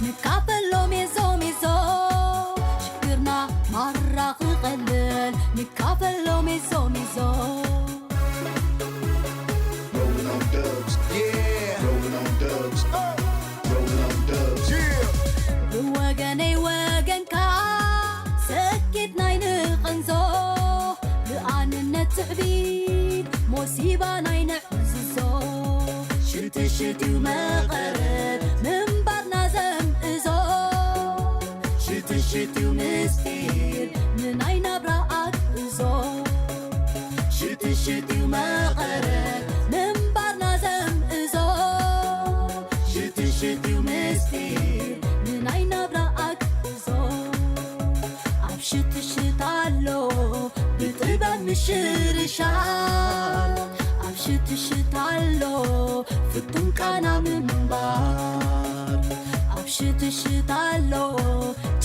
ንካፈሎ ሜዞ ሜዞ፣ ሽግርና ማራ ክቐልል፣ ንካፈሎ ሜዞ ሜዞ። Rolling on dubs. Yeah. Rolling on dubs. Rolling on dubs. Yeah. ብወገነይ ወገንካ፣ ሰኪት ናይ ንቐንዞ፣ ብኣንነት ትዕቢት፣ ሞሲባ ናይ ንዕዝዞ። ሽትሽት እዩ መቐረት፣ ምንባርና ዘምእዞ። ሽትሽት እዩ ምስጢር፣ ንናይ ናብራ ኣግእዞ። ሽትሽት እዩ መቐረት፣ ምንባርና ዘምእዞ። ሽትሽት እዩ ምስጢር፣ ንናይ ናብራ ኣግእዞ። ኣብ ሽትሽት ኣሎ ብጥበብ ምሽርሻር። ኣብ ሽትሽት ኣሎ ፍቱን ቃና ምንባር። ኣብ ሽትሽት ኣሎ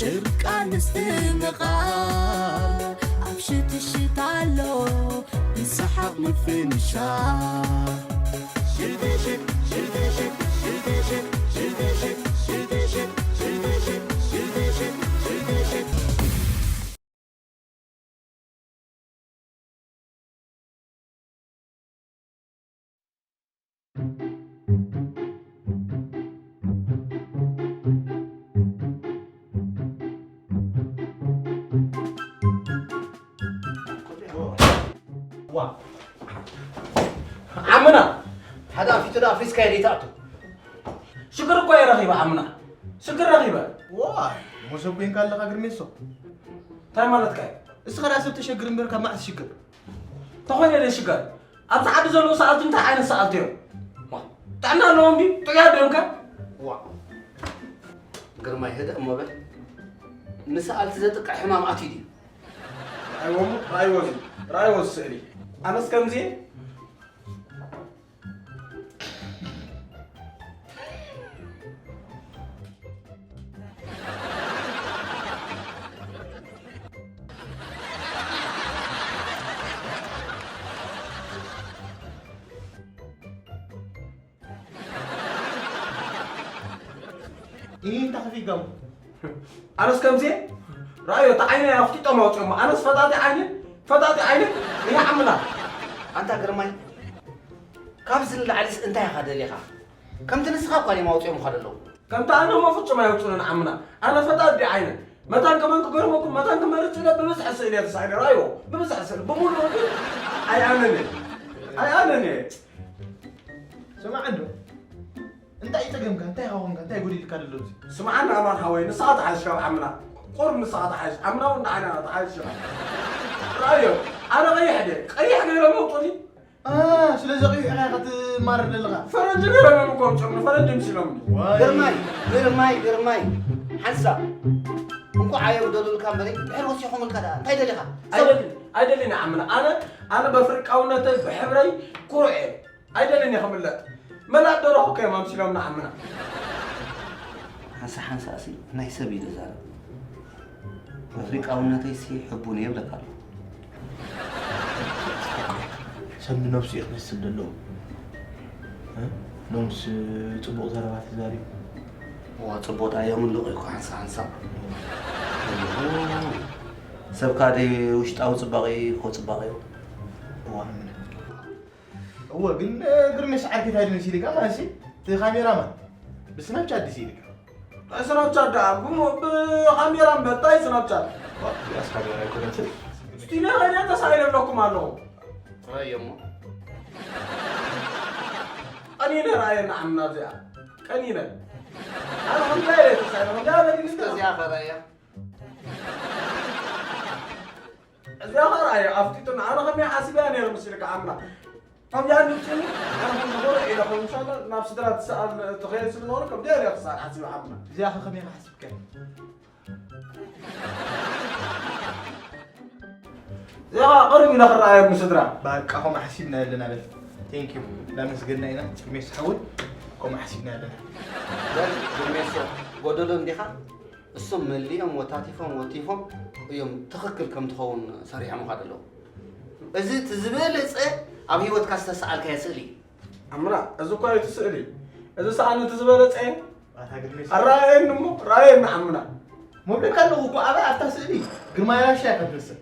ጭርቃን ምስትምቓር። ኣብ ሽትሽት ኣሎ ብሰሓቕ ምፍንሻር። ሽትሽት፣ ሽትሽት፣ ሽትሽት፣ ሽትሽት፣ ሽትሽት፣ ሽትሽት፣ ሽትሽት፣ ሽትሽት። ዋ። ዓምና፣ ሓደ ኣፊቱ ደኣ ኣፍሪስካዮ ደይትኣቱ። ሽግር እኮ እየ ረኺበ ዓምና። ሽግር ረኺበ። ዋይ፣ መሶብ ኮይንካ ኣለኻ ግርሜሶ። እንታይ ማለትካ እዩ? እስኻ ደኣ ሰብ ተሸግር እምበር ካብ መዓስ ሽግር? ተኾይነ ዶ ሽግር? ኣብዚ ዓዲ ዘለዉ ሰኣልቲ እንታይ ዓይነት ሰኣልቲ እዮም? ዋ፣ ጥዕና ኣለዎም ድዩ? ጥዑያት ድዮም ከ? ዋ። ግርማይ፣ ህድእ እሞ በል። ንሰኣልቲ ዘጥቅዕ ሕማም ኣትዩ ድዩ? ረኣይዎ እሞ፣ ረኣይዎ እዚ፣ ረኣይዎ እዚ ስእሊ። ኣነስ ከምዚ እየ። ኢሂ፣ እንታይ ከፊጋሙ? ኣነስ ከምዚ እየ። ረኣዮ፣ እቲ ዓይነይ ኣፍጢጦም ኣውፅኦሞ። ኣነስ ፈጣጢ ዓይኒ፣ ፈጣጢ ዓይኒ፣ ይሃዓምና። ኣንታ ግርማይ፣ ካብዚ ንላዕሊስ እንታይ ኢኻ ደሊኻ? ከምቲ ንስኻ እኳ እዮም ኣውፅኦምኻ ዘለዉ። ከምቲ ኣነ እሞ ፍጹም ኣየውፅኡንን ዓምና። ኣነ ፈጣን ድየ ዓይነ? መታን ከማን ክገርመኩም፣ መታን ክመርጽ ኢለ ብብዝሒ ስእሊ እየ ተሳኢለ። ረኣይዎ፣ ብብዝሒ ስእሊ፣ ብምሉኡ ግን ኣይኣምንን እየ። ኣይኣምንን እየ። ስማዕ እንዶ፣ እንታይ እዩ ጸገምካ? እንታይ ሃወንካ? እንታይ ጎዲልካ ዘሎ እዚ? ስምዓኒ ኣማን ሓወይ፣ ንስኻ ተሓይሽ ካብ ዓምና። ቁሩብ ንስኻ ተሓይሽ። ዓምና እውን ንዓና ተሓይሽ ኢኻ። ረኣዮ፣ ኣነ ቀይሕ ድየ? ቀይሕ ገይሮም የውጡኒ። አ፣ ስለዚ ቀይሕ ኢኻ ክትማረር ዘለኻ። ፈረንጂ ገይሮም እዮም እኮ ኣምፅኦም፣ ንፈረንጂ ምሲሎምኒ። ዋይ። ግርማይ፣ ግርማይ፣ ግርማይ። ሓንሳብ። እንኳዕ ኣየጉደሉልካ እምበረይ፣ ድሕር ወሲኾምልካ ደኣ። እንታይ ደሊኻ? ሰብ ኣይደልን፣ ኣይደልን ዓምና። ኣነ፣ ኣነ በፍሪቃውነተይ፣ ብሕብረይ ኩሩዕ እየ። ኣይደልን እየ ክምለጥ። መላእ ደረኹ ከ እዮም ኣምሲሎም ንዓምና። ሓንሳ ሓንሳእሲ ናይ ሰብ እዩ ዝዛረብ። ኣፍሪቃውነተይሲ ሕቡን እየ ይብለካ ኣሎ። ሰብ ንነብሱ እዩ ክመስል ዘለዎ። እ? ሎምስ ጽቡቕ ዘረባ ተዛሪቡ። እዋ፣ ጽቡቕ ጣ የምልቕ እኮ ሓንሳ ሓንሳ። ሰብካ ደይ ውሽጣዊ ጽባቐ እኮ ጽባቐ እዩ። እዋ፣ እምነ። እወ፣ ግን፣ እ፣ ግርሜስ ዓርከይ እንታይ ድዩ መሲልካ? ማለትሲ፣ እቲ ካሜራማን ብስናፕቻት ድዩ ስኢልካ? እንታይ ስናፕቻት ደኣ? ብሞ-፣ ብካሜራ እምበር፣ እንታይ ስናፕቻት? ዋ፣ ያስ ካሜራ ኣይኮነትን። ስቱድዮ ከይደ ተሳኢለ እብለኩም ኣለኹ። ራእየሞ። ቀኒነ ራእየና ዓምና እዚኣ። ቀኒነ። ኣነ ከምዚኣ ኢለ ተሳኢለ፣ ከምዚኣ በሊኒ እስከ እዚኣ ከ ራእያ? እዚኣ ኸኣ ረኣዮ፣ ኣፍጢጡና። ኣነ ከመይ ሓሲበያ ነይረ መሲልካ ዓምና? ከምዚኣ ንብፅኒ፣ ኣነ ከም ዝኾነ ኢለ ከም ምሻለ ናብ ስድራ ትሰኣል ትኸይድ ስለ ዝኾነ፣ ከምዚኣ ኢለ ክሰኣል ሓሲበ ዓምና። እዚኣ ኸ ከመይ ሓሲብካ? እዚኣ ኸኣ ቅርብ ኢለ ክረኣዮም ንስድራ። በቃ፣ ከምኡ ሓሲብና ኣለና በል። ቴንክ ዩ። እንዳመስገንና ኢና፣ ግርሜሶ ሓወይ፣ ከምኡ ሓሲብና ኣለና። በል፣ ግርሜሶ፣ ጎደሎ እንዲኻ? እሶም መሊኦም ወታቲፎም ወቲፎም እዮም ትኽክል ከም ትኸውን ሰሪሖምኻ ዘለዉ። እዚ እቲ ዝበለጸ ኣብ ህይወትካ ዝተሰኣልካዮ ስእሊ እዩ። ኣምና፣ እዚ እኳ እዩ እቲ ስእሊ። እዚ ሰኣኒ እቲ ዝበለጸ እዩ። ኣታ ኣረኣየኒ እሞ ረኣየኒ ዓምና። ሞብለካ ኣለኹ እኮ ኣበይ ኣብታ ስእሊ ግርማይ ራሻ እያ ትመስል።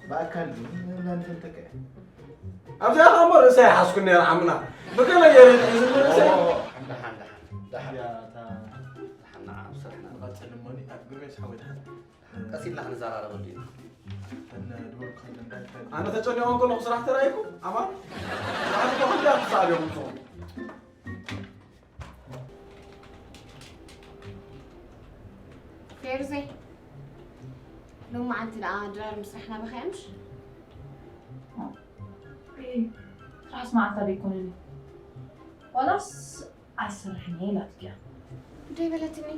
ብኣካል ግን እንዳንፈልጠካ እያ። ኣብዚኣ ኸኣ እሞ ርእሰይ ይሓዝኩ ነይረ ዓምና። ብገለ ገይረ ሒዝኒ ርእሰይ። ኦ፣ ደሓን፣ ደሓን፣ ደሓን። እያ እታ ደሓን፣ ንዓ ኣብ ስራሕና ንቐጽል እሞ፣ ኣብ ግርሜስ ሓወይ ደሓን። ቀስ ኢልና ክንዘራረበሉ ኢና። እነ ድወልኩ እንዳይፈል። ኣነ ተጨኒቖ ከለኹ ስራሕ ተራእይኩም? ኣማን? ስራሕ እኮ ክንደይ ኣብ ትሰኣል ኢኹም ንስኹም? ፌርዜ፣ ሎማዓንቲ ደኣ ድራር ምስራሕ ናባኻ እያ ምሽ? እይ፣ ትራስ መዓልታ ደይኮነኒ። ዋላስ ኣይሰርሕን እየ ኢላትኪ እያ። ደይበለትኒ።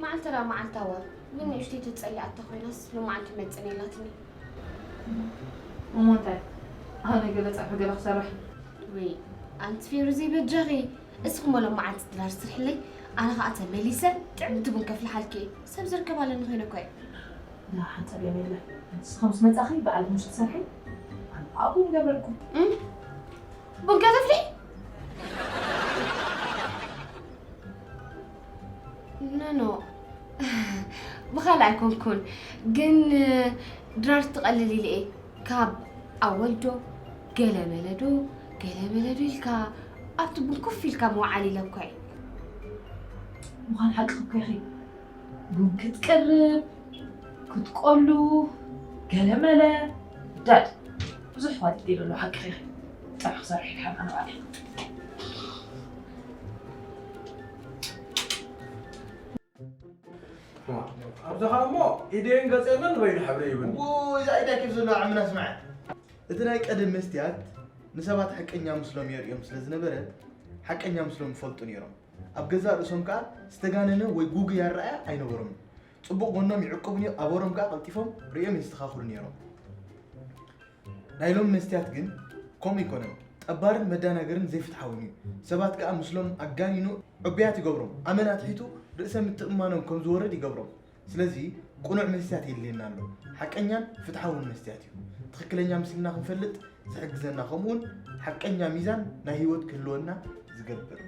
መዓልቲ ደኣ መዓልታ እዋ፣ ምን ንእሽተይ ተጸሊኣታ ኮይናስ ሎማዓንቲ መጽን ኢላትኒ። እሞ እንታይ? ኣነ ገለ ጸብሒ ገለ ክሰርሕ። ወይ፣ ኣንቲ ፌሩዘይ በጃኺ፣ እስኺ እሞ ሎም መዓልቲ ድራር ስርሕለይ፣ ኣነ ኸኣ ተመሊሰ ጥዕምቲ ቡን ከፍልሓልኪ እየ። ሰብ ዝርከብ ኣለኒ ኮይነ እኮ እየ። ላ፣ ሓንሳብ እዮም የለ። ንስኺ ምስ መጻኺ በዓል ቡን ትሰርሒ፣ ኣነ ኸኣ ቡን ይገብረልኩም። እም? ቡን ከተፍልሒ? ኖ፣ ኖ። ብኻልእ ኣይኮንኩን፣ ግን ድራር ትቐልል ኢለ እየ። ካብ ኣወል ዶ፣ ገለ መለ ዶ፣ ገለ መለ ዶ ኢልካ ኣብቲ ቡን ኮፍ ኢልካ ምውዓል ኢለ እኮ እየ። ምዃን ሓቂ እኮ ኢኺ። ቡን ክትቀርብ፣ ክትቆሉ፣ ገለ መለ፣ ዳድ። ብዙሕ ዋጢጥ ይብሉ ሓቂ ኢኺ። ጸብሒ ክሰርሕ ይድሓን ኣነ ባዕለይ። ኣብዚ ኸኣ እሞ ኢደይን ገጸይን ነንበይኑ ሕብሪ ይብኒ። ውይ፣ እዛ ኢዳ ኬፍ ዘለዋ ዓምና ስምዐ። እቲ ናይ ቀደም መስትያት ንሰባት ሓቀኛ ምስሎም የርእዮም ስለ ዝነበረ፣ ሓቀኛ ምስሎም ይፈልጡ ነይሮም። ኣብ ገዛእ ርእሶም ከኣ ዝተጋነነ ወይ ጉጉይ ኣረኣእያ ኣይነበሮምን። ጽቡቕ ጎኖም ይዕቅቡ ነይሮም፣ ኣብ ወሮም ከኣ ቀልጢፎም ርእዮም የስተኻኽሩ ነይሮም። ናይ ሎሚ መስትያት ግን ከምኡ ኣይኮነን። ጠባርን መደናገርን ዘይፍትሓውን እዩ። ሰባት ከኣ ምስሎም ኣጋኒኑ ዕቡያት ይገብሮም። ኣመል ኣትሒቱ ርእሰ ምትእምማኖም ከም ዝወርድ ይገብሮም። ስለዚ ቅኑዕ መስትያት የድልየና ኣሎ። ሓቀኛን ፍትሓውን መስትያት እዩ። ትኽክለኛ ምስልና ክንፈልጥ ዝሕግዘና፣ ከምኡውን ሓቀኛ ሚዛን ናይ ህይወት ክህልወና ዝገብር።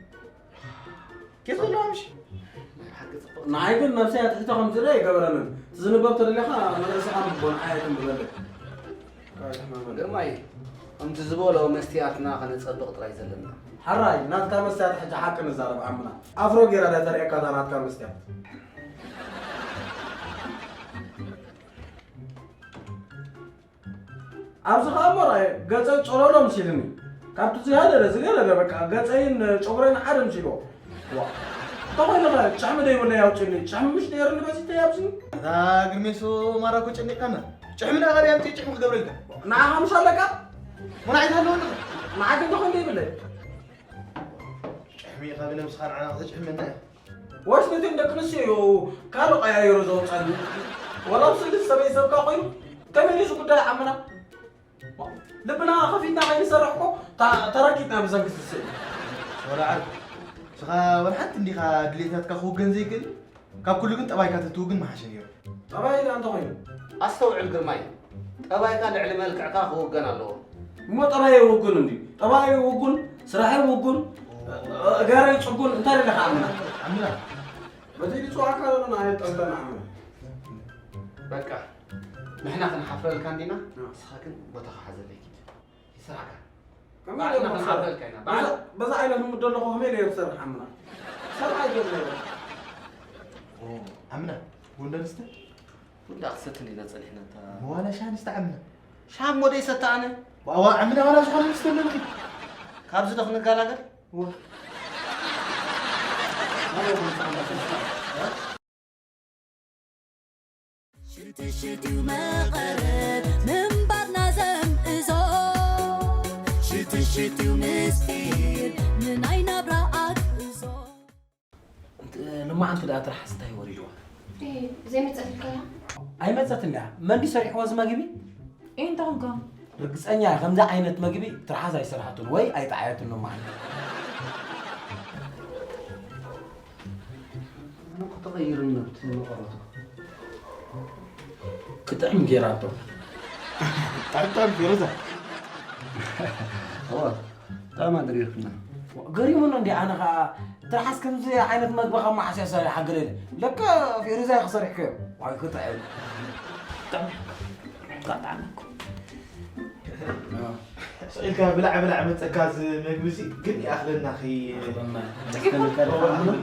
ኬፍ ዘለዋ ምሽ? ናይ ሓቂ ጽቡቕ። ንዓይ ግን ነብሰይ ኣትሒተ ከም ዝርአ ኣይገበረንን። እቲ ዝንበብ ተደሊኻ ንርእስኻ ኣንብቦ፣ ንዓይ ኣይተንብበለይ። ግርማይ፣ ከምቲ ዝበሎ መስትያትና ከነጸብቕ ጥራይ ዘለና። ሕራይ፣ ናትካ መስትያት ሕጂ ሓቂ ንዛረብ ዓምና። ኣፍሮ ጌራ ድያ ተርእየካ እታ ናትካ መስትያት? ኣብዚ ኸኣ እሞ ርኣየ፣ ገጸይ ጨሎሎ መሲልኒ። ካብቲ ዝያደለ ዝገደለ በቃ ገጸይን ጨጉረይን ሓደ መሲልዎ። ዋ፣ እንተኾይኑ ኸ ጭሕሚ ደይብለይ ኣውፅእኒ። ጭሕሚ ምሽ ነይርኒ በዚተይ ኣብዚ። ኣታ ግርሜሶ፣ ማራ እኮ ጨኒቕካና። ጭሕሚ ንዓ ካበይ ኣምፂኡ ጭሕሚ ክገብረልካ? ንዓኻ ምሽ ኣለካ? መናዒት ኣለወኒ። ንዓይ ግን እንተኾይኑ ደይብለይ። ጭሕሚ ኢኻ ብነብስኻ ንዓና ከተጭሕመና ኢኻ። ወይስ ነተን ደቂ ኣንስትዮ እዩ ካልእ ቀያይሩ ዘውፀኒ? ወላ ኣብ ስእሊ ሰበይ ሰብካ ኮይኑ ከመይ ድዩ እዚ ጉዳይ ዓምና? ልብና ከፊትና ከይንሰርሕ እኮ ታ-፣ ተረጊጥና ብሰንኪ ስስእ። ወላ ዓርኩ፣ ንስኻ ወላ ሓንቲ እንዲኻ ድሌታትካ ክውገን ዘይክእል፣ ካብ ኩሉ ግን ጠባይካ ተትውግን ምሓሸ ነይሩ። ጠባይ ኢላ እንተኾይኑ? ኣስተውዕል ግርማይ፣ ጠባይካ ልዕሊ መልክዕካ ክውገን ኣለዎ። እሞ ጠባየይ ውጉን እንድዩ። ጠባየይ ውጉን፣ ስራሐይ ውጉን፣ እገረይ ጽጉን፣ እንታይ ደለኻ ዓምና? ዓምና። በቲ ዝጽዋዕካ ዘሎ ንዓይ ጠልጠል ዓምና። በቃ፣ ንሕና ክንሓፍረልካ እንዲና፣ ኣዎ። ንስኻ ግን ቦታኻ ሓዘለይ ኪድ። ይስራሕካ። ከመይ ባዕልና ገይሩ ክንሓፍረልካ ኢና። በዛ፣ ባዕል- በዛ ዓይነት ልምዲ ኣለኹ ከመይ ገይሩ ክሰርሕ ዓምና? ክሰርሕ ኣይክእልን እየ። ኦ፣ ዓምና፣ ጎንደር ስተ? ቡን ደኣ ክሰቲ እንዲና ጸኒሕና እንታ። ዋላ ሻሂ ንስተ ዓምና። ሻሂ እሞ ደይሰቲ ኣነ። ዋዋ ዓምና ዋላ ዝኾነ ንስተ ኣለልኺ። ካብዚ ዶ ክንገላገል? ዋ። ሽትሽትዩ መቐረት ምንባርና ዘምእዞ። ሽትሽትዩ ምስጢር ንናይ ናብራ ኣግእዞ። እንት-፣ ሎማዓንቲ ደኣ ትርሓስ እንታይ ወሪድዋ? እይ፣ ዘይመጸትልካ እያ? ኣይመጸትን እያ። መን ድዩ ሰሪሕዎ እዚ መግቢ? እይ፣ እንታይ ኮንካ? ርግጸኛ እየ፣ ከምዚ ዓይነት መግቢ ትርሓስ ኣይሰርሓቱን ወይ ኣይጠዓየቱን ሎማዓንቲ። እኮ ተቐይርን ነብቲ መቐረቱ። ክጥዕም ጌራቶ። ጣዕጣም ጌረዛ። እዋ፣ ጣዕማ ድሪርክና። ገሪሙኒ እንዲ ኣነ ኸዓ ትርሓስ ከምዚ ዓይነት መግቢ ካብ መዓስ እያ ሰሪሓ ገለ ኢለ። ለካ ፌሩዛ እያ ክሰርሕከዮ። ዋይ ክጥዕም። ኢልካ ብላዕ ብላዕ መፀካ እዚ መግቢ እዚ ግን ይኣኽለና ኸይ ይኣኽለና። ይኣኽለና።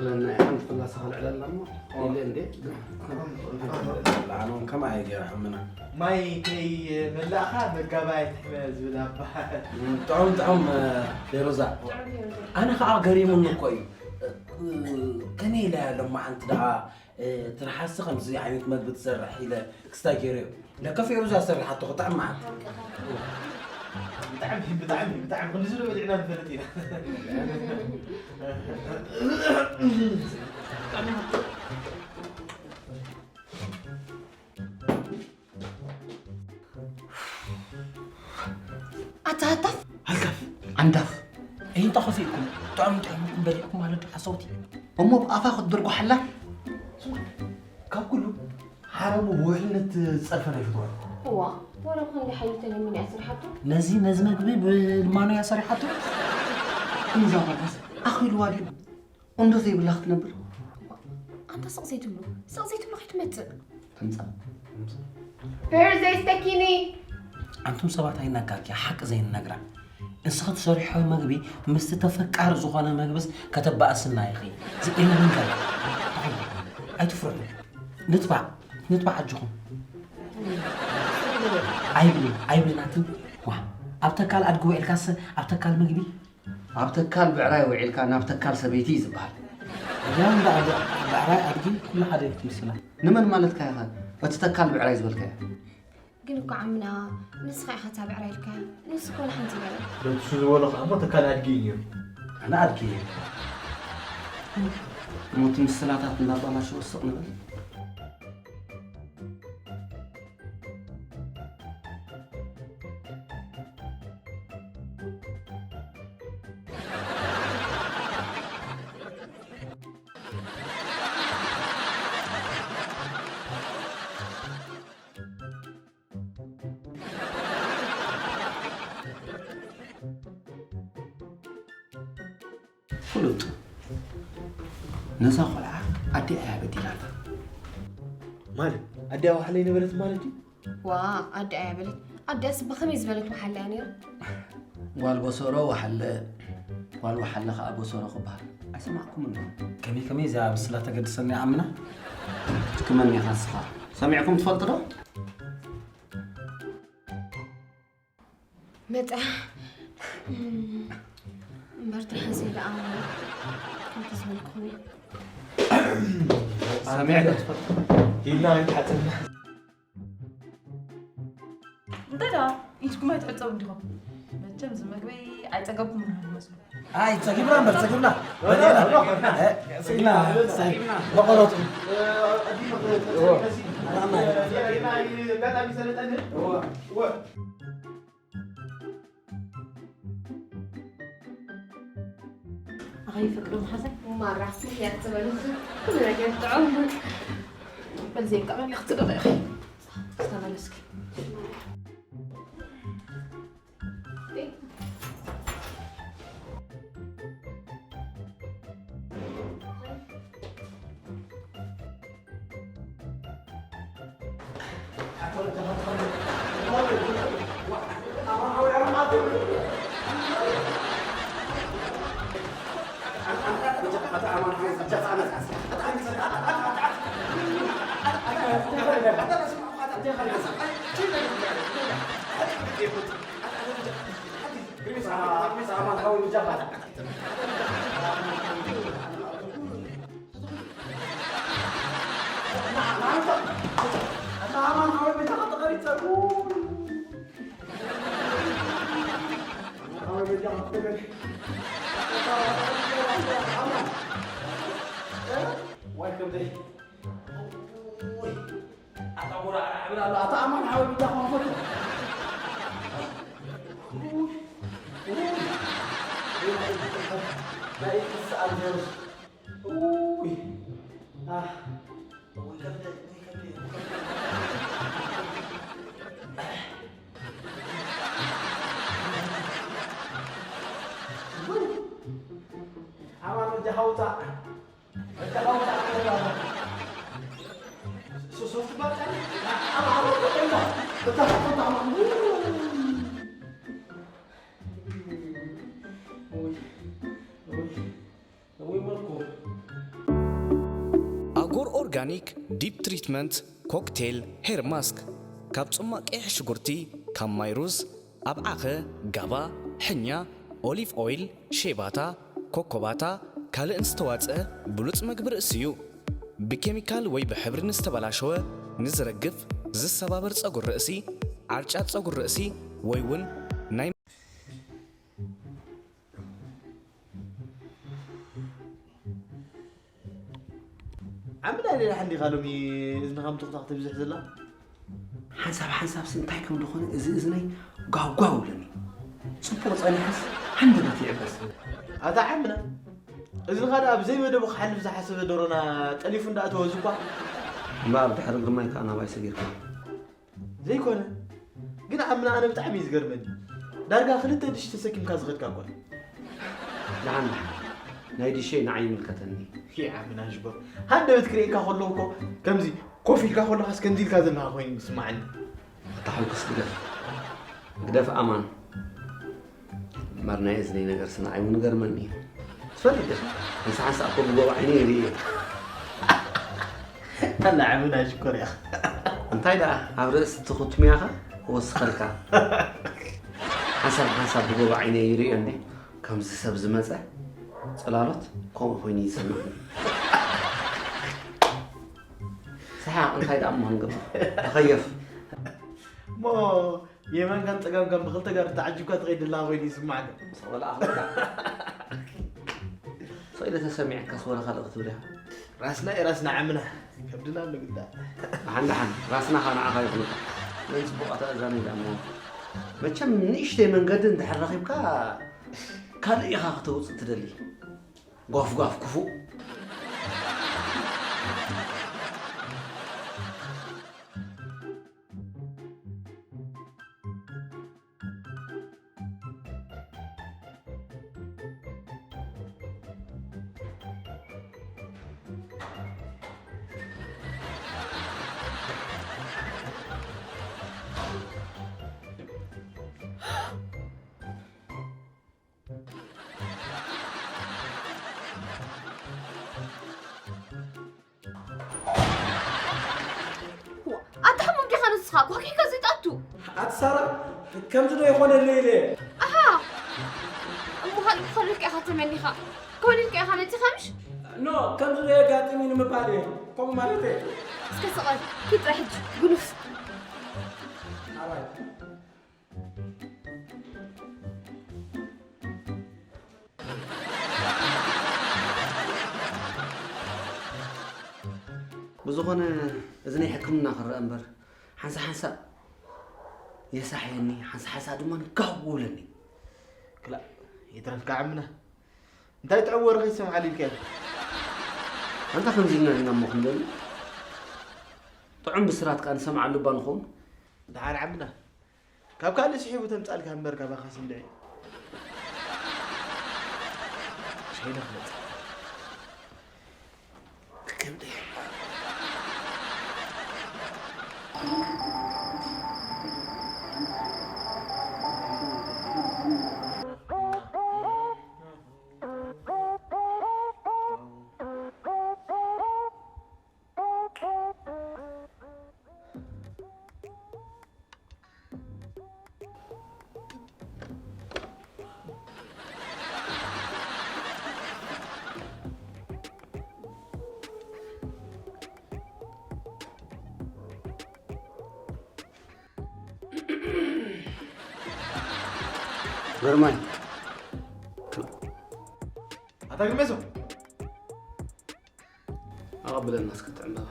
ለና ሓንቲ ክላሳ ከልዕለላ እሞ ኢለ እንዴ ኣነ እውን ከምኣ እየ ገይረ ሕምና። ማይ ከይ መላእኻ መጋባይ ትሕመ ዝብል ኣባ ጥዑም ጥዑም ፌሩዛ። ኣነ ከዓ ገሪሙኒ እኮ እዩ። ከመይ ኢላ እያ ሎማዓንቲ ደኣ ትርሓስሲ ከምዚ ዓይነት መግቢ ትሰርሕ ኢለ ክስታይ ገይረዮ። ለካ ፌሩዛ ሰሪሓቶ ክጥዕም መዓልቲ። ብጣዕሚ ብጣዕሚ ብጣዕሚ ክንዲ ዝሎ በሊዕና ንፈልጥ ኢና። ኣታ ሃታፍ ሃልካፍ ዓንዳፍ ይንጠ ኸፊእኩም ጥዑም ጥዑምኩም በሊዕኩም ማለት ሓሰውቲ። እሞ ብኣፋ ክትድርጉሓላ ካብ ኩሉ ሓረሙ ብውሕልነት ዝፀርፈን ኣይፍትዋን። እዋ ወረ ብኸንዲ ሓይሊ ተለሚን እያ ስርሓቶ። ነዚ ነዚ መግቢ ብልማኖ እያ ሰሪሓቶ። እንዛ ቆልዓስ ኣኺልዋ ድዩ እንዶ ዘይብላ ክትነብር ኣንታ ስቕ ዘይትብሉ ስቕ ዘይትብሉ ከይትመፅእ። ትምፃ ፌርዘይ ስተኪኒ ኣንቱም ሰባት ኣይናጋግያ ሓቂ ዘይንነግራ። እስኺ ትሰርሖ መግቢ ምስቲ ተፈቃሪ ዝኾነ መግብስ ከተባእስና ኢኺ። ዝኢሉ ምን ገለ ኣይትፍርሑ። ንትባዕ ንትባዕ ኣጆኹም። ኣይብልን ኣይብልን ኣትን ዋ ኣብ ተካል ኣድጊ ውዒልካስ ኣብ ተካል መግቢ ኣብ ተካል ብዕራይ ውዒልካ ናብ ተካል ሰበይቲ እዩ ዝበሃል። ያው እንዳ ብዕራይ ኣድጊ ኩሉ ሓደ እዩ ትምስላ። ንመን ማለትካ ኢኻ እቲ ተካል ብዕራይ ዝበልካዮ? ግን እኮ ዓምና ንስኻ ኢኻ እታ ብዕራይ ኢልካያ ንሱ እኮ ንሓንቲ በለ። በትሱ ዝበሎ ከዓ እሞ ተካል ኣድጊ እዩ ነይሩ። ኣነ ኣድጊ እየ። እሞ እቲ ምስላታት እንዳባላሸወ ስቕ ንበል። ፍሉጥ ነዛ ቆልዓ ኣዲኣ እያ በዲላታ። ማለት ኣዲኣ ዋሕለይ ነበረት ማለት እዩ። ዋ ኣዲኣ እያ በለት። ኣዲኣስ ብኸመይ ዝበለት ወሓለ እያ ነይራ? ጓል ቦሰሮ ወሓለ ጓል ወሓለ ከዓ ቦሰሮ ክበሃል ኣይሰማዕኩምን ዶ? ከመይ ከመይ እዚኣ ምስላ ተገድሰኒ ዓምና። ትክመኒ ኢኻ ንስኻ ሰሚዕኩም ትፈልጡ ዶ? መጠ እምበር ትሓዘ ደኣ ከምቲ ዝበልኩኹም እዩ። ሰሚዐ ዶ ትፈልጥ? ኢልና ኣይተሓፀብና። እንታይ ደኣ ኢድኩም ኣይትሕፀቡ እንዲኹም? መቸም እዚ መግበይ ኣይፀገብኩም ኢኹም ትመስሉ። ኣይ ፀጊብና እምበር ፀጊብና በሊዕና ስኢና ሳይ መቐረቱ ኣኸይ ፍቅሪ መሓዘ ማራ ምክንያት ዝበሉ ኩሉ ነገር ጥዑም በል ዘይብቃ መን ክትደቐ ኢኺ ዝተመለስኪ ዋይ ከምደይ ኣታ ጎራ ዓብላ ኣሎ ኣታ ኣማን ሓወይ ብጃ ኮንፈቶ ናይ ክስኣል ጀርስ ሓውታ፣ በቃ ሓውታ፣ ሓውታ። ሶ-፣ ሶፍት ባንክ ኣለ? ውይ፣ ውይ፣ ውይ፣ መርኩ። ኣጎር ኦርጋኒክ ዲፕ ትሪትመንት ኮክቴል ሄር ማስክ፣ ካብ ጽማቕ ቀይሕ ሽጉርቲ፣ ካብ ማይ ሩዝ፣ ኣብዓኸ፣ ጋባ፣ ሕኛ፣ ኦሊቭ ኦይል፣ ሼባታ፣ ኮኮባታ፣ ካልእን ዝተዋጽአ ብሉጽ መግቢ ርእሲ እዩ። ብኬሚካል ወይ ብሕብሪ ንዝተበላሸወ፣ ንዝረግፍ፣ ዝሰባበር ጸጉሪ ርእሲ፣ ዓርጫት ጸጉሪ ርእሲ ወይ እውን ናይ ዓምና ደኣ ሓንዲኻ ሎሚ እዝንኻ ምጥቕጣቕ ተብዝሕ ዘላ? ሓንሳብ ሓንሳብሲ እንታይ ከም ዝኾነ እዚ እዝነይ ጓጓ ውለኒ። ጽቡቕ ጸኒሐስ ሓንደበት ይዕበስ። ኣታ ዓምና፣ እዝንኻ ደኣ ብዘይ መደቡ ክሓልፍ ዝሓሰበ ደሮና ጠሊፉ እንዳእተወ እዚ እኳ። እምበኣር ድሕሪ ግርማይ ከኣ ናባይ ሰጊርካ። ዘይኮነ። ግን ዓምና ኣነ ብጣዕሚ እዩ ዝገርመኒ። ዳርጋ ክልተ ድሽ ተሰኪምካ ዝኸድካ እኳ። ደሓን ደሓን። ናይ ድሸይ ንዓይ ይምልከተኒ። ይዓምና ሽኮር። ሃንደበት ክርእየካ ከለኹ እኮ ከምዚ ኮፍ ኢልካ ከለኻስ ከምዚ ኢልካ ዘለኻ ኮይኑ ይስምዓኒ። ኣታ ሓንኩስ ግደፍ። ግደፍ ኣማን። እምበር ናይ እዝነይ ነገርሲ ንዓይ እውን ይገርመኒ እዩ። ትፈልጥ ዲኻ? ሓንሳ ሓንሳ እኮ ብጎቦ ዓይነይ ይርኢ እየ። ኣላ ዓምና ሽኮር ኢኻ። እንታይ ደኣ ኣብ ርእሲ እቲ ኩትምያኻ ክወስኸልካ። ሓንሳብ ሓንሳብ ብጎቦ ዓይነይ ይርእዮ እንዴ? ከምዚ ሰብ ዝመጸ ጽላሎት ከምኡ ኮይኑ ይስምዓኒ። ሰሓቕ እንታይ ደኣ እሞ ክንገብር? ተኸየፍ። እሞ የማንካን ጸጋምካን ብኽልተ ጋሪ ተዓጂብካ ትኸይድ ዘለኻ ኮይኑ ይስምዓካ። ሰቕ በል ኣኽብረካ። ሰቕ ኢለ ተሰሚዐካስ ወረ ካልእ ክትብል ኢኻ። ራስና እዩ ራስና ዓምና። ከብድና ኣሎ ግዳ። ደሓን ደሓን፣ ራስና ኸኣ ንዓኻ ይኹንካ። መን ጽቡቕ ኣታ እዛነይ ደኣ እሞ። መቸም ንእሽተይ መንገዲ እንድሕር ረኺብካ፣ ካልእ ኢኻ ከተውጽእ ትደሊ። ጓፍ ጓፍ ክፉእ። ኣታ ሕሙም ዲኻ ንስኻ? ኳኪካ ዘይጣቱ። ኣቲ ሳራ፣ ከምዚ ዶ ይኾነለይ ኢለ? ኣሃ! እሞ ካልእ ክኾነልካ ኢኻ ተመኒኻ። ክኾነልካ ኢኻ መጺኻ ምሽ? ኖ፣ ከምዚ ዶ የጋጥም እዩ ንምባል እየ። ከምኡ ማለት እየ። እስከ ስቐል፣ ኪድ ጥራይ ሕጂ፣ ጉኑፍ። ኣራይ። ብዝኾነ፣ እዚ ናይ ሕክምና ክረአ እምበር፣ ሓንሳ ሓንሳ የሳሕየኒ፣ ሓንሳ ሓንሳ ድማ ጋው ውለኒ። ክላእ፣ ይትረፍካ ዓምና። እንታይ ጥዑም ወረ ከይትሰምዓሉ ኢልካ ኢኻ? ኣንታ ከምዚ ኢልና ዲና እሞ ክንደሊ? ጥዑም ብስራት ከኣ ንሰምዓሉ እባ ንኸውን። ደሓን ዓምና። ካብ ካልእ ስሒቡ ተምጻልካ እምበር ካባኻስ እንድዒ። ሻሂ ዶ ክመጽእ? ክከብደይ። ግርማይ። ኣታ ግርሜሶ። ኣቐብለና እስከ እቲ ዕምባባ።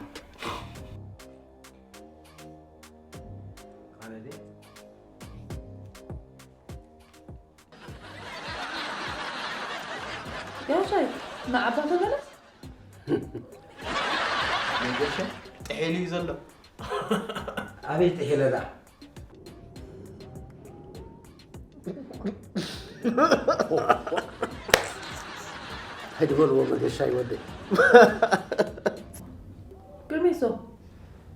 ኣነ ድየ? ያሻይ፣ ንዓባ ተመለስ። መንገሻ ጥሒሉ እዩ ዘሎ። ኣበይ ጥሒለ ደኣ? ኣይትበልዎ መገሻ ይወደይ። ግርሜሶ፣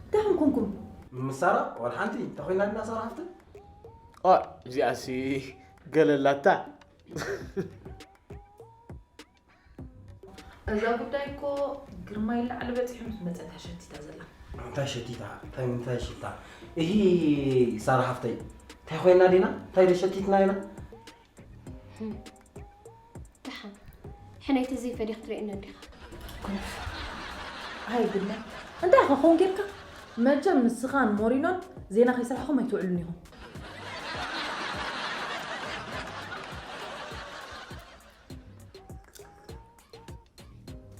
እንታይ ኾንኩም? ምሳራ ዋላ ሓንቲ ተኾይና ድና ሳራ ሃፍቲ? ኦ፣ እዚኣሲ ገለላታ። እዛ ጉዳይ እኮ ግርማይ ላዕሊ በፂሑ ምስ መፀ እታ ሸቲታ ዘላ። እንታይ ሸቲታ? እንታይ፣ እንታይ ሽታ? እሂ፣ ሳራ ሓፍተይ፣ እንታይ ኮይና ዲና? እንታይ ዶ ሸቲትና ኢና? ደሓን። ሕነይቲ ዘይፈዲኽ ትርእየኒ እንዲኻ። ኣይ ግርማይ፣ እንታይ ኢኻ ከምኡ ጌርካ? መቸም ንስኻን ሞሪኖን ዜና ከይሰራሕኹም ኣይትውዕሉን ኢኹም።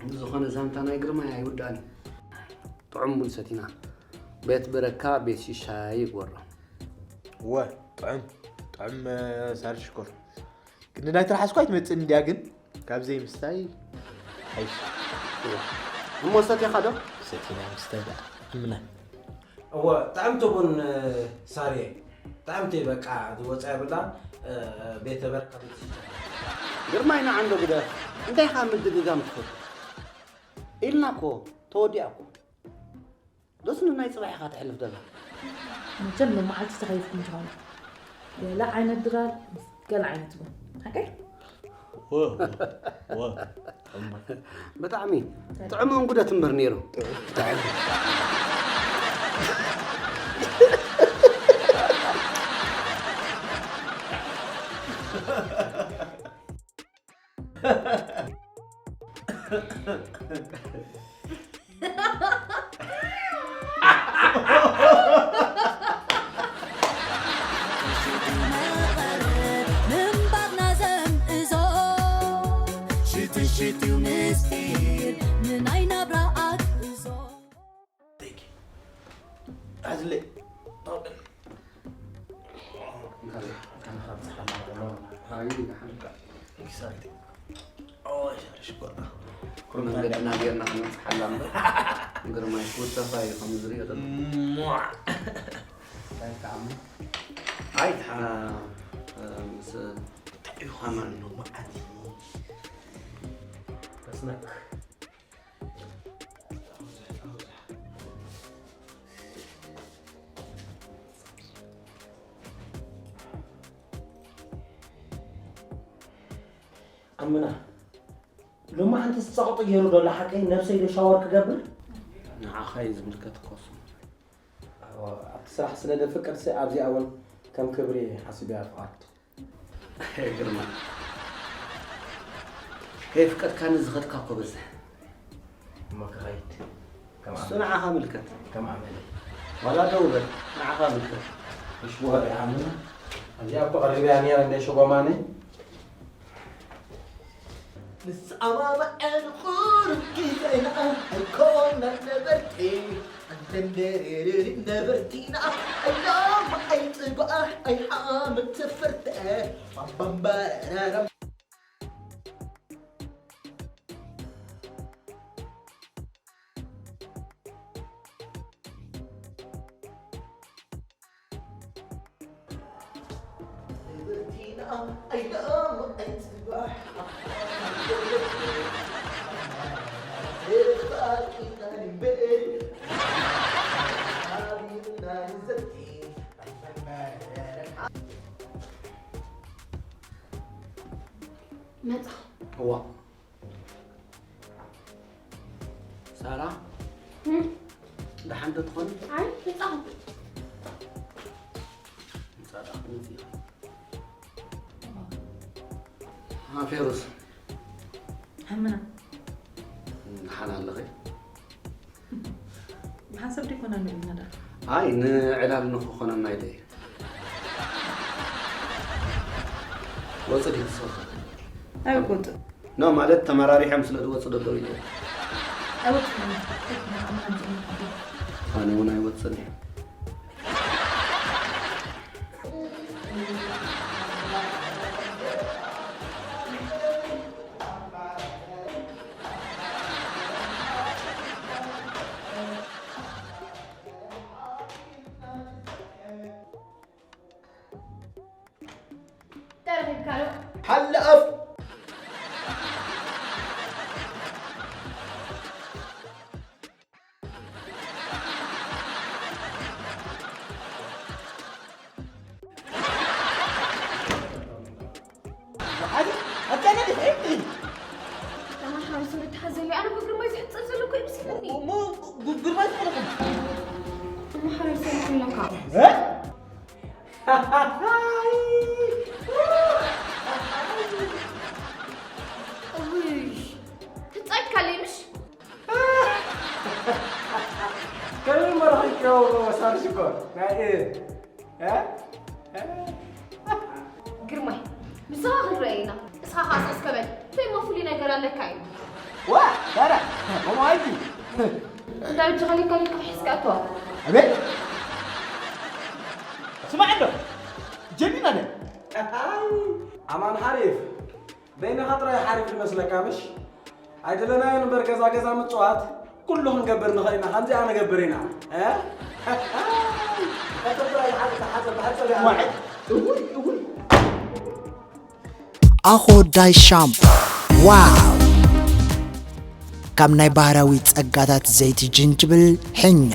ብዝኾነ ዛንታ ናይ ግርማይ ኣይውዳእን። ጥዑም ቡን ሰቲና። ቤት በረካ ቤት ሽሻይ ይግበሮ። እወ፣ ጥዑም፣ ጥዑም፣ ሳር ሽኮር። ክንዲ ናይ ትርሓስኳ ኣይትመጽእን እንድያ ግን፣ ካብ ዘይምስታይ ሓይሽ። እወ። እሞ ሰቲኻ ዶ? ሰቲና ምስታይ ደኣ። እምና። እወ፣ ጥዕምቲ ቡን፣ ሳርየ። ጥዕምቲ በቃ፣ ዝወጻ የብላ፣ ቤተ በረካ ቤት ሽሻይ። ግርማይ ንዓ እንዶ ግደፍ። እንታይ ኢኻ ምድግጋም ትፈቱ? ኢልና እኮ፣ ተወዲኣ እኮ። ዶስ ንናይ ጽባሕ ኢኻ ተሕልፍ ደላ? መቸም ሎመዓልቲ ተኸይፍኩም ትኾኑ። ገለ ዓይነት ድራር ምስ ገለ ዓይነት ቡን። ሓቀይ? ወ፣ ወ፣ እማ። ብጣዕሚ ጥዑም እንጉደት እምበር ነይሩ። ብጣዕሚ። ምንባርና ዘምእዞ ሽትሽትዩ ምስጢር ንናይ ናብራ ኣግእዞ። ኣድለ መንገድና ጌርና ክንበፅሓላ እምበር ግርማይ ክውተፋ እዩ ከም ዝሪኦ ዘሎ። ሟዕ። እንታይ ተኣምር? ኣይ፣ ምስ እንታይ እዩ ኣማን ነው መዓት። ተስነክ። ኣምና፣ ሎማዓንቲ ዝጸቕጢ ገይሩ ዶ ኣሎ ሓቀይ? ነብሰይ ዶ ሻወር ክገብር? ንዓኻ እዩ ዝምልከት እኮ እሱ። ኣብቲ ስራሕ ስለ ደፍቅርሲ ኣብዚኣ እውን ከም ክብሪ ሓሲበያ ፍቓድ። ግርማ፣ ከየፍቀድካኒ ዝኸድካ እኮ በዝሕ። እሞ ክኸይድ። ከም እሱ ዓመል። ንዓኻ ምልከት። ከም ዓመለይ። ዋላ ደው በል፣ ንዓኻ ምልከት። እሽ፣ ወረ ዓምና። እዚኣ እኮ ቀሪበያ ነይረ እንደ ሸጎማኒ። ንሰማማዐን ቁሩብ ግዜና ኣይኮናን ነበርቲ። ኣንተንደርርር ነበርቲና። ኣይሎም ኣይጽባሕ ኣይሓምም ትፍርተ። ባምባምባራራም። መጻ። እዋ። ሳራ፣ እም? ደሓን ዶ ትኾኒ? ኣይ፣ ህጻን። ህጻን ክትመጺ ኢኺ። ኣፌሩስ። ሃምና። ደሓን ኣለኺ? ብሓንሳብ ደይኮና ንብልና ዳ? ኣይ፣ ንዕላል ንኽኾነና ኢለ እየ። ወጽእ ዲኺ ትሰኽሪ? ኣይ፣ ወጽእ። ኖ፣ ማለት ተመራሪሖም ስለ ዝወጽእ ዶ ደው ኢለ? ኣይወጽእን እየ። ኣነ እውን ኣይወጽእን እየ። ተረኺብካ ዶ? ሓላፍ! ውይ፣ ትጻይካለይ ምሽ? ከመይ መርኺብክዮ ሳርሽ እኮ ናይ እ፣ እ፣ እ። ግርማይ፣ ምሳኻ ክንረኣይ ኢና። እስኻ ኸኣ ሰስ ከበል። እንታይ እሞ ፍሉይ ነገር ኣለካ እዩ? ዋ፣ ሳራ፣ ከምኡ ኣይኪ። እንታይ ብቻ ኸሊካ ሊካ ሒዝካ ኣትዋ? ኣቤት። ስማዕ እንዶ፣ ጀኒና ደ? ኣይ፣ ኣማን ሓሪፍ። በይንኻ ጥራይ ሓሪፍ ዝመስለካ ምሽ? ኣይደለናዮን እምበር ገዛ ገዛ ምጽዋት ኩሉ ክንገብር ንኽእል ኢና። ከምዚኣ ንገብር ኢና። እ? ቀጥታ ይሓዝ፣ ተሓዘ፣ ብሕጸር ይኣለ። ዋዒ፣ እውይ፣ እውይ። ኣኾ ዳይ ሻምፖ። ዋው! ካብ ናይ ባህራዊ ጸጋታት ዘይቲ ጅንጅብል፣ ሕኛ፣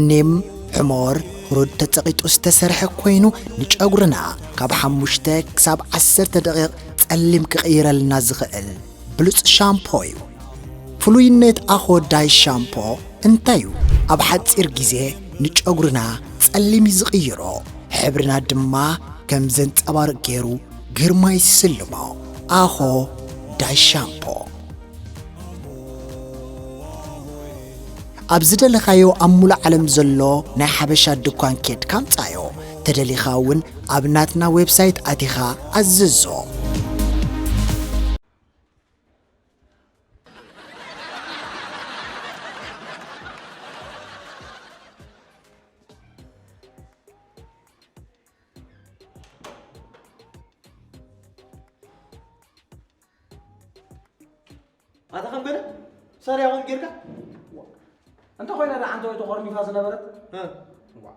ኒም፣ ሕሞር፣ ሁሩድ ተጸቒጡ ዝተሰርሐ ኮይኑ፣ ንጨጉርና ካብ ሓሙሽተ ክሳብ ዓሰርተ ደቂቕ ጸሊም ክቕይረልና ዝኽእል ብሉጽ ሻምፖ እዩ። ፍሉይነት ኣኾ ዳይ ሻምፖ እንታይ እዩ? ኣብ ሓጺር ግዜ ንጨጉርና ጸሊም እዩ ዝቕይሮ፣ ሕብርና ድማ ከም ዘንጸባርቕ ገይሩ ግርማ ይስልሞ። ኣኾ ዳይ ሻምፖ። ኣብ ዝደለኻዮ ኣብ ሙሉእ ዓለም ዘሎ ናይ ሓበሻ ድኳን ኬድካ ኣምጻዮ። ተደሊኻ እውን ኣብ ናትና ዌብሳይት ኣቲኻ ኣዝዞ። ኣታ ከም ገለ ሳርያ ውን ጌርካ? ዋ፣ እንተ ኾይና ደኣ ሓንቲ ወይ ተኾርሚፋ ዝነበረት? እ። ዋ፣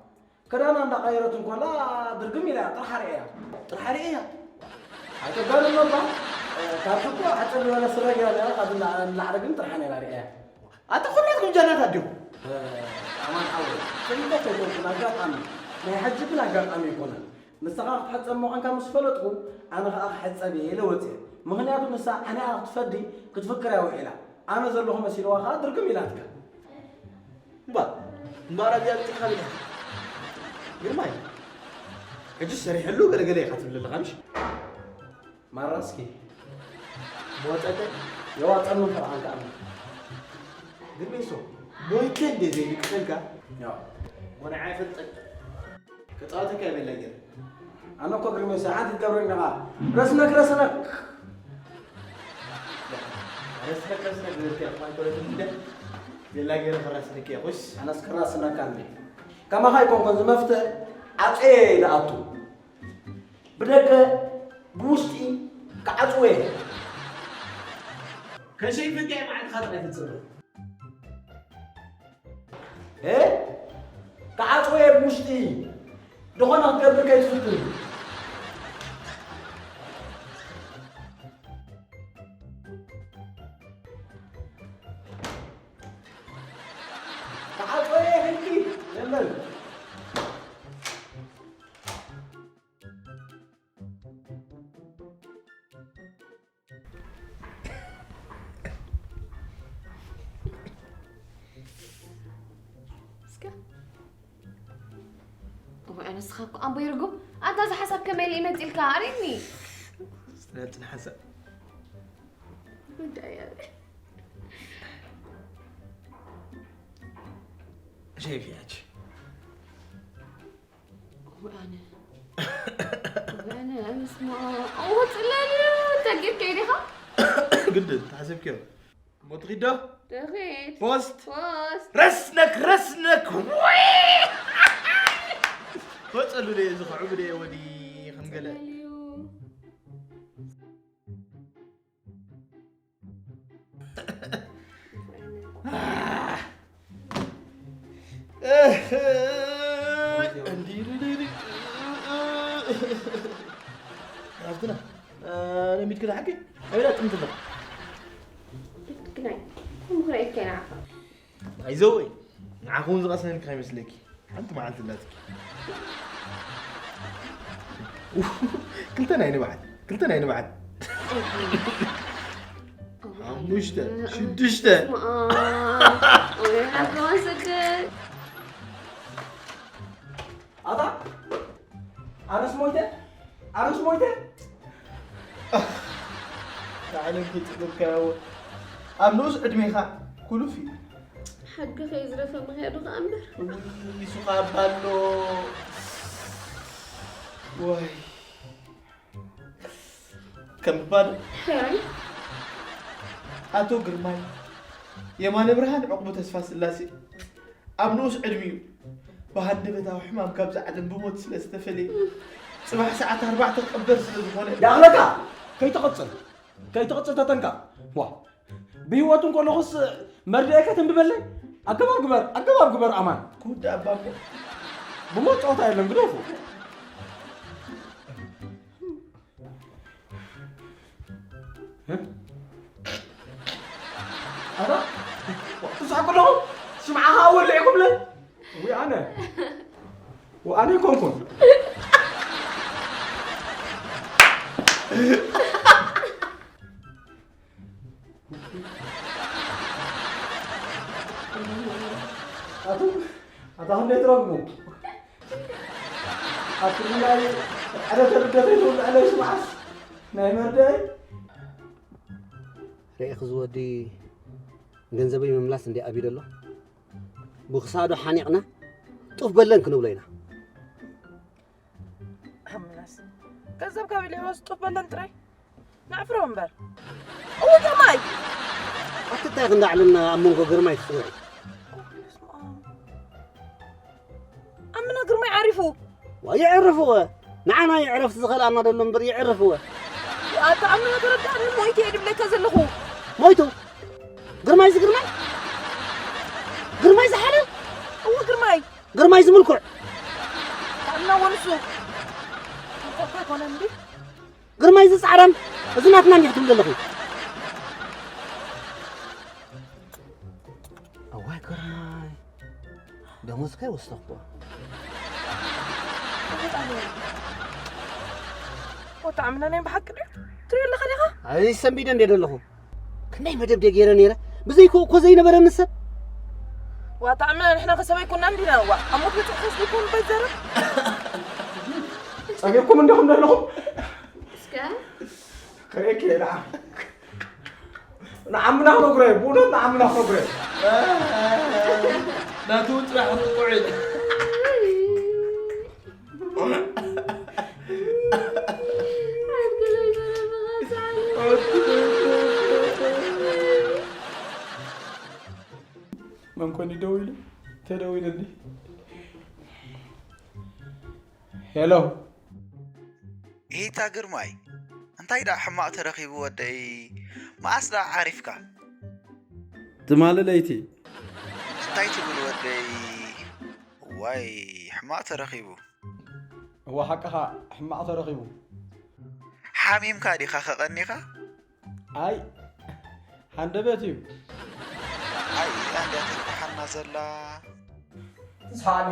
ክዳና እንዳቐየረት እንኮላ ድርግም ኢላ እያ፣ ጥርሓ ርእያ። ጥርሓ ርእያ? ኣይተጋንኖ እባ። እ፣ ካብቲ እኮ ሓጽር ዝበለ ስረ ገይራ ነይራ፣ ካብዚ ንላ-፣ ንላዕሊ ግን ጥርሓ ነይራ ርእያ። ኣታ ኩላትኩም ጃናት ኣዲኹም። እ፣ ኣማን ሓወይ፣ ፈሊጠ ከይኮንኩን ኣጋጣሚ። ናይ ሕጂ ግን ኣጋጣሚ ኣይኮነን። ንስኻ ክትሕጸብ ምዃንካ ምስ ፈለጥኩ፣ ኣነ ኸኣ ክሕጸብ እየ ኢለ ወጽየ። ምኽንያቱ ንሳ ዓንያ ክትፈዲ ክትፍክር እያ ውዒላ። ኣነ ዘለኹ መሲልዋ ኸኣ ድርግም ኢላትካ። እምባ-፣ እምበኣር ኣብዚኣ በጺሕካ በሊሕካ። ግርማይ፣ ሕጂ ሰሪሐሉ ገለገለ ኢኻ ትብል ዘለኻ ምሽ? ማራ እስኪ። መዋጸተ? የዋጸኒ ፈርዓን ከኣ። ግርሜሶ፣ ሞይተ እንደ ዘይንቅፈልካ? ያው። ወንዓ ይፈልጠክ። ከጻወተካ ይበላ ገይረ። ኣነ እኮ ግርሜሶ፣ ሓንቲ ትገብረኒ ኢኻ። ረስነክ፣ ረስነክ። ረስነክ፣ ረስነክ ዝብል እኮ ኣይኮነትን እንደ። ቤላ ገይረ ከራስነክ እየ፣ ኹሽ። ኣነስ ክራስነካ እንደ። ከማኻ ኣይኮንኩን፣ ዝመፍትሕ ዓጽየ ዝኣቱ። ብደገ ብውሽጢ ክዓጽዎ እየ። ከሸይፍ እንታይ መዓልትኻ ጥራይ ትጽበ? እ? ክዓጽዎ እየ ብውሽጢ። ዝኾነ ክትገብር ከይትፍትን። ክዓጽዎ እየ ኢልኪ የለን። እስከ። እዋይ፣ ኣነስኻ እኮ ኣምቦይ ርጉም። ኣንታ፣ እዚ ሓሳብ ከመይ ኢሉ ይመጽእ ኢልካ ኣርእየኒ። ዝተዳልጽን ሓሳብ። እንታይ እያ? ሸይፍ እያ እቺ። እዋይ፣ ኣነ። እዋይ፣ ኣነ። ኣነስ ማ-፣ እዎ፣ ጽላል እዩ። እንታይ ጌርካ ኢኻ? ግድን፣ ተሓሰብክዮ። እሞ ትኺድ ዶ? ትኺድ። ፖስት። ፖስት። ረስነክ፣ ረስነክ። ወይ! ወጸሉ ደየ፣ እዚ ኸዕቡ ደየ፣ ወዲ ከም ገለ። ጽላል እዩ። ሓፍትና፣ ለሚድ ክዳ ሓቂ? ኣበይ ጥምት ኣለኹ? ግናይ፣ ምኽረ ይከና። ኣይዘወይ፣ ንዓኹም ዝቐስነልኪ ከይመስለኪ። ሓንቲ መዓልቲ እንዳትኪ። ክልተ ናይ ንባዓት፣ ክልተ ናይ ንባዓት። ሓሙሽተ፣ ሽዱሽተ። ኣታ፣ ኣነስ ሞይተ ኣነስ ሞይተ ዓለም ከይጥልብካዮ ኣብ ንኡስ ዕድሜኻ ኩሉፍ እዩ። ሓድጊ ከይዝረፈ ምኽያዱ ከኣ እምበር። ይሱኻ ኣባሎ ወይ ከም ባዶ ሕራይ ኣቶ ግርማይ የማነ ብርሃን ዕቑቡ ተስፋ ስላሴ ኣብ ንኡስ ዕድሚኡ ብሃንደበታዊ ሕማም ካብዚ ዓለም ብሞት ስለ ዝተፈለየ ጽባሕ ሰዓት ኣርባዕተ ክቕበር ስለ ዝኾነ ይኣኽለካ። ከይትቕጽል ከይትቕጽል ተጠንቀቕ። ዋ ብህይወቱ እንከለኹስ መርድኤ ከተንብበለይ? ኣገባብ ግበር ኣገባብ ግበር ኣማን። ክውዳእ እባ እሞ። ብሞት ጸወታ የለን ግደፉ። ኣታ ትስሕቁ ኣለኹም? ሽምዓ ኸዓ ወሊዕኩምለይ። ዊ ኣነ ወኣነ ኣይኮንኩን። ኣታ ኣታ ክንደይ ትረግሙ? ኣብ ክንዲ ናይ ዕለተ ልደተይ ትውልዕለይ ሽምዓስ ናይ መርድኣይ። ርኢኺ ዝወዲ ገንዘበይ ምምላስ እንዲ ኣብዩ ደሎ ብክሳዱ ሓኒቕና ጡፍ በለን ክንብሎ ኢና። ኣምላስ ገንዘብ ካብ ኢለዋስ ጡፍ በለን ጥራይ ነዕፍሮ እምበር። እወ ግርማይ ኣቲ እንታይ ክንዳዕልና ኣብ መንጎ ግርማይ ትፅውዒ? ኣምና ግርማይ ዓሪፉ ዋ የዕርፍወ ንዓና የዕረፍቲ ዝኸልኣና ደሎ እምበር የዕርፍወ። ኣታ ኣምና ተረዳእኒ ሞይተ እየ ድብለካ ዘለኹ። ሞይቱ ግርማይ እዚ ግርማይ ግርማይ ዝሓለል እወ ግርማይ ግርማይ ዝምልኩዕ ኣምና ወንሱ ኮካ ይኮነ እንዲ ግርማይ እዚ ጻዕራም እዚ ናትና እንዲሕ ትብል ዘለኹ። እዋይ ግርማይ ደሞዝካ ይወሰኽኩ። ወጣዕምና ናይ ብሓቂ ድዩ ትሪኦ ኣለኻ ዲኻ? ኣይ ሰንቢደ እንደ ዘለኹ ክንደይ መደብ ደ ገይረ ነይረ ብዘይኮ እኮ ዘይነበረኒ ሰብ። ዋጣዕምና ንሕና ከሰብ ኣይኮናን ዲና ዋ ኣብ ሞት በፂሕካስ ዘይኮን ባይዘረብ። ጸሚርኩም እንዲኹም ዘለኹም እስከ ከርእየኪ እየ ንዓ ንዓምና ክነግሮ እየ ብእውነት ንዓምና ክነግሮ እየ። ናቱ እውን ጥራሕ ክትጥዑ ኢለ መን ኮን ይደው ኢሉ ተደው ኢሉ እንዲ ሄሎ ኢታ ግርማይ እንታይ ደኣ ሕማቕ ተረኺቡ ወደይ መኣስ ደኣ ዓሪፍካ ትማሊ ለይቲ እንታይ ትብል ወደይ ዋይ ሕማቕ ተረኺቡ እዋ ሓቅኻ ሕማቕ ተረኺቡ ሓሚምካ ዲኻ ከቐኒኻ ኣይ ሃንደበት እዩ። ኣይ እዚኣ እንድያ ተፍርሓና ዘላ። ትስሓላ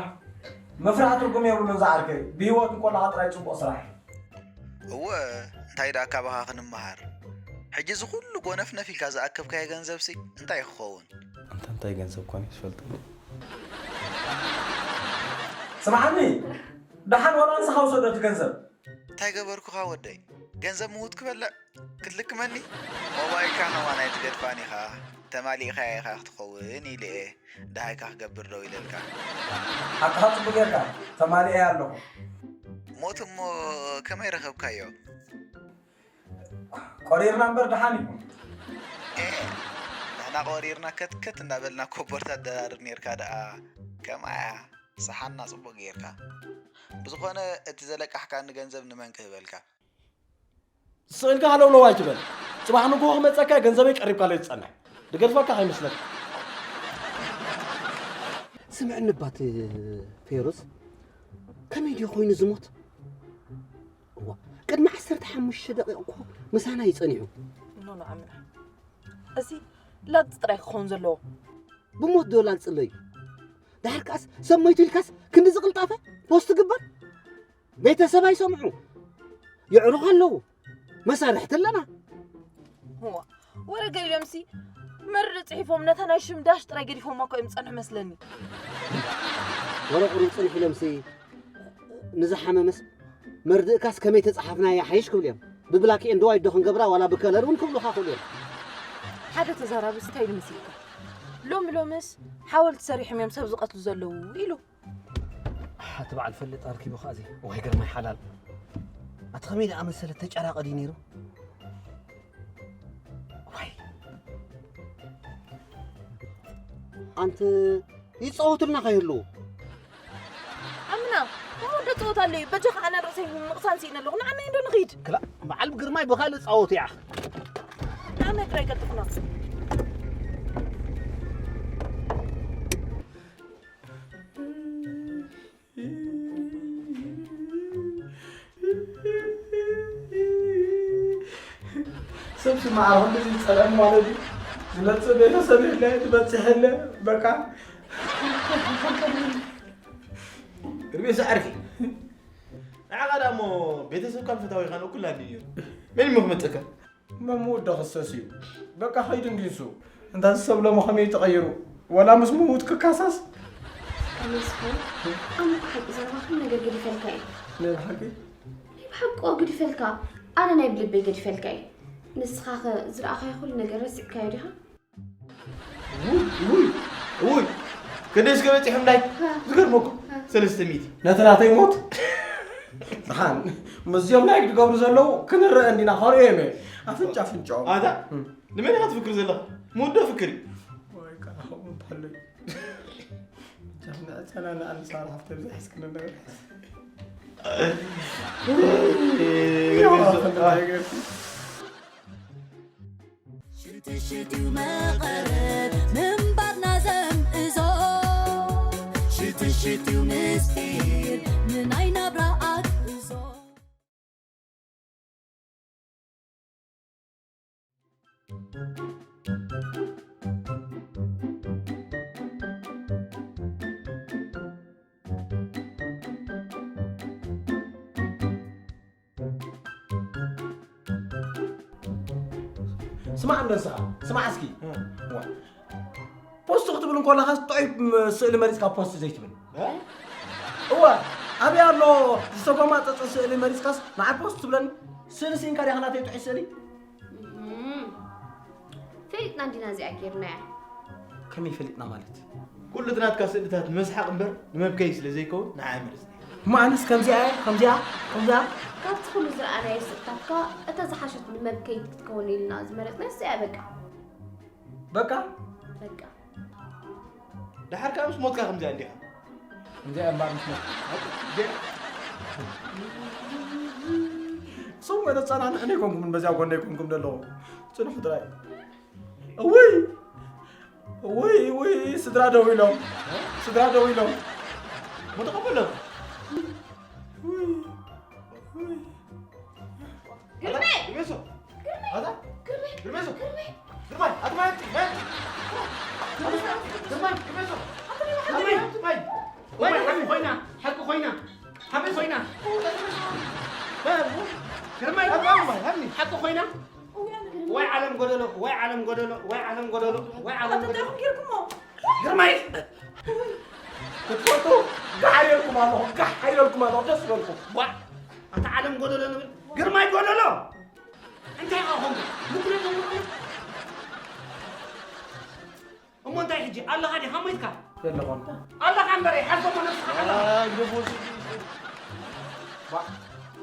ምፍራሕ ትርጉም የብሉን ዝዓርከይ ብህይወት እንኮለኻ ጥራይ ጽቡቕ ስራሕ። እወ እንታይ ደኣ ካባኻ ክንመሃር። ሕጂ እዚ ኩሉ ጎነፍነፍ ኢልካ ዝኣከብካዮ ገንዘብሲ እንታይ ክኸውን? ኣንታ እንታይ ገንዘብ ኮን እዩ ዝፈልጥ። ስምዓኒ ደሓን ወላ ንስኻ ውሰዶ እቲ ገንዘብ። እንታይ ገበርኩኻ ወደይ? ገንዘብ ምዉት ክበልዕ ክትልክመኒ? ሞባይልካ ከማን ኣይትገድፋን ኢኻ። ተማሊእካያ ኢኻ ክትኸውን ኢለ እየ ደሃይካ ክገብር ደው ኢለልካ። ሓቅኻ ጽቡቕ ጌርካ። ተማሊኤያ ኣለኹ። ሞት እሞ ከመይ ረኸብካዮ? ቆሪርና እምበር ደሓን እዩ። ኤ፣ ንሕና ቆሪርና ከትከት እንዳበልና ኮቦርታ ትደራርብ ኔርካ ደኣ። ከማያ። ሰሓና ጽቡቕ ጌርካ። ብዝኾነ እቲ ዘለቃሕካኒ ገንዘብ ንመን ክህበልካ? ስቕ ኢልካ ሃለውለው ኣይትበል። ጽባሕ ንግሆ ክመጸካ ገንዘበይ ቀሪብካለይ ትጸንሕ። ድገድፈካ ከይመስለካ። ስምዕኒ ባት ፌሩስ ከመይ ድዩ ኮይኑ ዝሞት? እዋ ቅድሚ ዓሰርተ ሓሙሽተ ደቂቕ እኮ ምሳና እዩ ጸኒሑ። ኖ ኖ ኣምና እዚ ላግጺ ጥራይ ክኸውን ዘለዎ። ብሞት ዶ ላግጺ ኣሎ እዩ? ድሓር ከኣስ ሰብ ሞይቱ ኢልካስ ክንዲ ዝቕልጣፈ ፖስት ግበር? ቤተሰብ ኣይሰምዑ የዕሩኽ ኣለዉ መሳርሕቲ ኣለና። እዋ ወረ ገሊሎምሲ መርዶ ጽሒፎም ነታ ናይ ሽም ዳሽ ጥራይ ገዲፎማ እኮ እዮም ዝጸንሑ መስለኒ። ወረ ቁሩብ ጽንሕ ኢሎምሲ ንዝሓመመስ መርድእካስ ከመይ ተጻሓፍናያ ሓይሽ ክብሉ እዮም። ብብላክ ኤንድ ዋይት ዶ ክንገብራ ዋላ ብከለር እውን ክብሉኻ ክእሉ እዮም። ሓደ ተዛራቢ እንታይ ኢሉ መሲልካ? ሎሚ ሎምስ ሓወልቲ ሰሪሖም እዮም ሰብ ዝቐትሉ ዘለዉ ኢሉ። ኣቲ በዓል ፈልጥ ኣርኪቡ ኸኣ እዚ ዋይ ግርማይ ሓላል ኣቲ ከመይ ደኣ መሰለ ተጨራቐ ድዩ ነይሩ? ዋይ ኣንቲ ይጻወቱልና ከይህልዉ ኣምና ወደ ጸወት ኣለዩ በጃ ከዓና ርእሰይ ምቕሳን ስኢነ ኣለኹ ንዓና እንዶ ንኺድ ክላ በዓል ግርማይ ብኻልእ ጻወቱ ኢኻ ንዓና ግራ ይቀጥፍና ሰብ ስማዕ ክንድዚ ዝፀልአን ማለት እዩ ዝመፅእ ቤተሰብ የለ ዝበፅሕ የለ በቃ እድሜ ዝዓርፊ ንዓኻ ዳሞ ቤተሰብካን ፈታዊኻን እኩል ኣድልዩ ነይሩ መን እሞ ክመፀካ መምውት ዶ ክሰስ እዩ በቃ ከይዱ እንዲንሱ እንታ ዝሰብሎ መኸመይ ተቐይሩ ወላ ምስ ምውት ክካሳስ ከመይ ስኾን ኣነ እኮ ሓቂ ዘረባ ኩሉ ነገር ገዲፈልካ እዩ ናይ ብሓቂ ናይ ብሓቆ ገዲፈልካ ኣነ ናይ ብልበይ ገዲፈልካ እዩ ንስኻ ኸ ዝረኣኻዮ ኩሉ ነገር ረሲዕካዮ ዲኻ ውይ ውይ ውይ ክንደይ እስከ በፂሑ እንዳይ ዝገርመኩም ሰለስተ ሚእቲ ነቲ ናተይ ሞት ድሓን ምስዚኦም ናይ ዝገብሩ ዘለዉ ክንረአ እንዲና ከርእዮም እየ ኣፍንጫ ኣፍንጫኦም ኣታ ንመን ኢኻ ትፍክር ዘለኻ ምውዶ ፍክር እዩ ወይ ከዓ ከምኡ እንተሃለዩ ጃምና ዕፀና ንኣንሳር ሃፍተ ብዝሕ ስክነ ነገር ሽትሽትዩ መቐረት ምንባርና ዘምእዞ ሽትሽትዩ ምስጢር ንናይ ናብራ ኣግእዞ ስማዕ እንዶ ንስኻ ስማዕ እስኪ ዋ ፖስት ክትብል እንኮለኻስ ጥዑይ ስእሊ መሪፅካ ፖስት ዘይትብል እወ ኣበይ ኣሎ ዝተጎማፀፀ ስእሊ መሪፅካስ ንዓይ ፖስት ትብለኒ ስእሊ ሲኢንካ ዲኻ ናተይ ጥዑይ ስእሊ ፈሊጥና እንዲና እዚኣ ጌርናያ። ከመይ ፈሊጥና ማለት? ኩሉ እቲ ናትካ ስእልታት ንመስሓቕ እምበር ንመብከዪ ስለ ዘይከውን ንዓይ ኣይመረጽናዮን። እሞ ኣነስ ከምዚኣ እየ? ከምዚኣ? ከምዚኣ? ካብቲ ኩሉ ዝረኣናዮ ስእልታትካ እታ ዝሓሸት ንመብከዪት ክትከውን ኢልና ዝመረጽናያ እዚኣ እያ በቃ። በቃ? በቃ። ደሓር ከኣ ምስ ሞትካ ከምዚኣ እንዲኻ። ከምዚኣ እምበኣር ምስ ሞት። ሰው መደጻና ንሕና ኣይኮንኩምን በዚያ ጎና ኣይኮንኩም ዘለኹም። ጽንሑ ጥራይ። እውይ! እውይ እውይ ስድራ ደው ኢሎም። ስድራ ደው ኢሎም። ሞት ተቐበሎም። ግርሜ! ግርሜ! ኣታ? ግርሜ! ግርሜ! ግርሜ! ግርማይ! ኣቲ ማይ ኣምጺ! ማይ ኣምጺ! ግርማይ! ግርማይ! ግርሜ! ኣቲ ማይ ኣምጺ! ማይ! ማይ! ማይ! ሓቂ ኮይና! ሓቂ ኮይና! ሓቂ ኮይና! ግርማይ! ኣቲ ማይ! ማይ! ሓቂ ኮይና! ወይ ዓለም ጎደሎ! ወይ ዓለም ጎደሎ! ወይ ዓለም ጎደሎ! ወይ ዓለም ጎደሎ! ግርማይ! ክትፈልጡ ጋሕ ኢለልኩም ኣለኹ፣ ጋሕ ኢለልኩም ኣለኹ፣ ደስ ይበልኩም። ዋ! ኣታ ዓለም ጎደሎ ንብል፣ ግርማይ ጎደሎ! እንታይ ኢኻ ኾንካ? ምክንያት የብልኩምን። እሞ እንታይ ሕጂ ኣለኻ ዲኻ ሞይትካ? የለኹን። ኣለኻ እምበር ይሓዞ እሞ ነብስኻ ኣለኻ። ኣይ፣ ግደፎ፣ እዚ፣ እዚ። ዋ!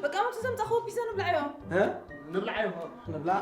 በቃ፣ ኣብቲ ዘምጻእኽዎ ፒዛ ንብላዕዮ። እ? ንብላዕዮ። ንብላዕ።